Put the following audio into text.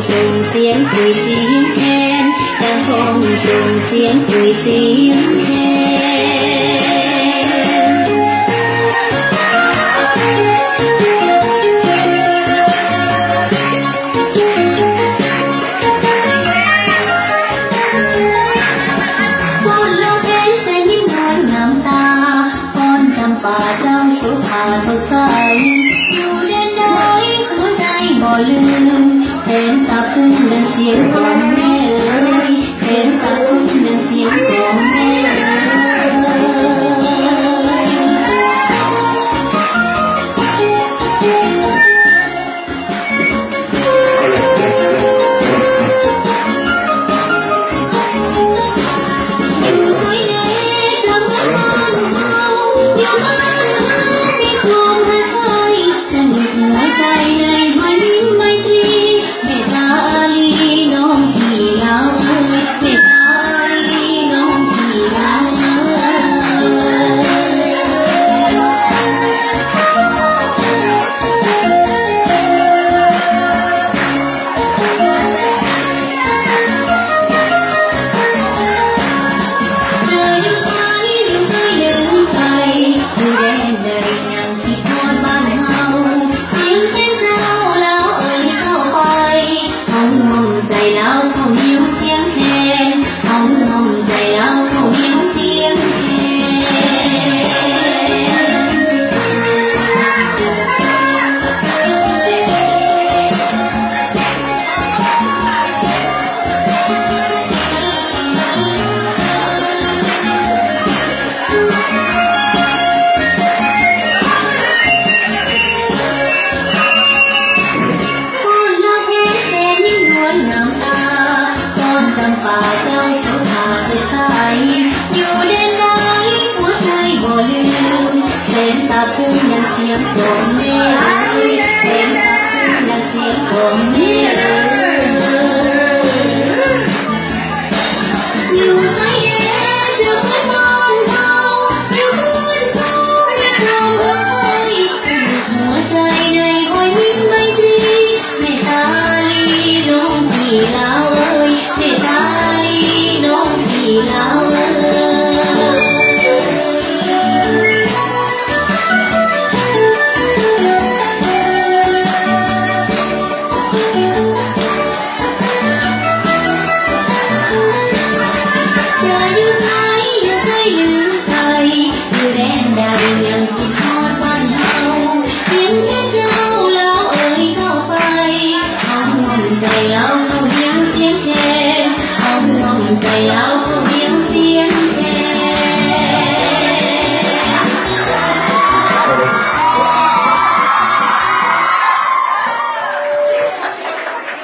ສົ່ງສຽງໂຫຍສຽງແຄນ ດັ່ງກ້ອງສົ່ງສຽງໂຫຍສຽງແຄນ. ຟ້ອນລາວແຄນແສນຍິ້ມນວນງາມຕາ ຟ້ອນຈຳປາເຈົ້າໂສພາສົດໃສ ຢູ່ແດນໃດຫົວໃຈບໍ່ລືມ ແຟນຊາບຊຶ້ງດັ່ງສຽງກອງແມ່ເອີຍ ແຟນຊາບຊຶ້ງດັ່ງສຽງກອງແມ່ເອີຍ. ໃຈລາວ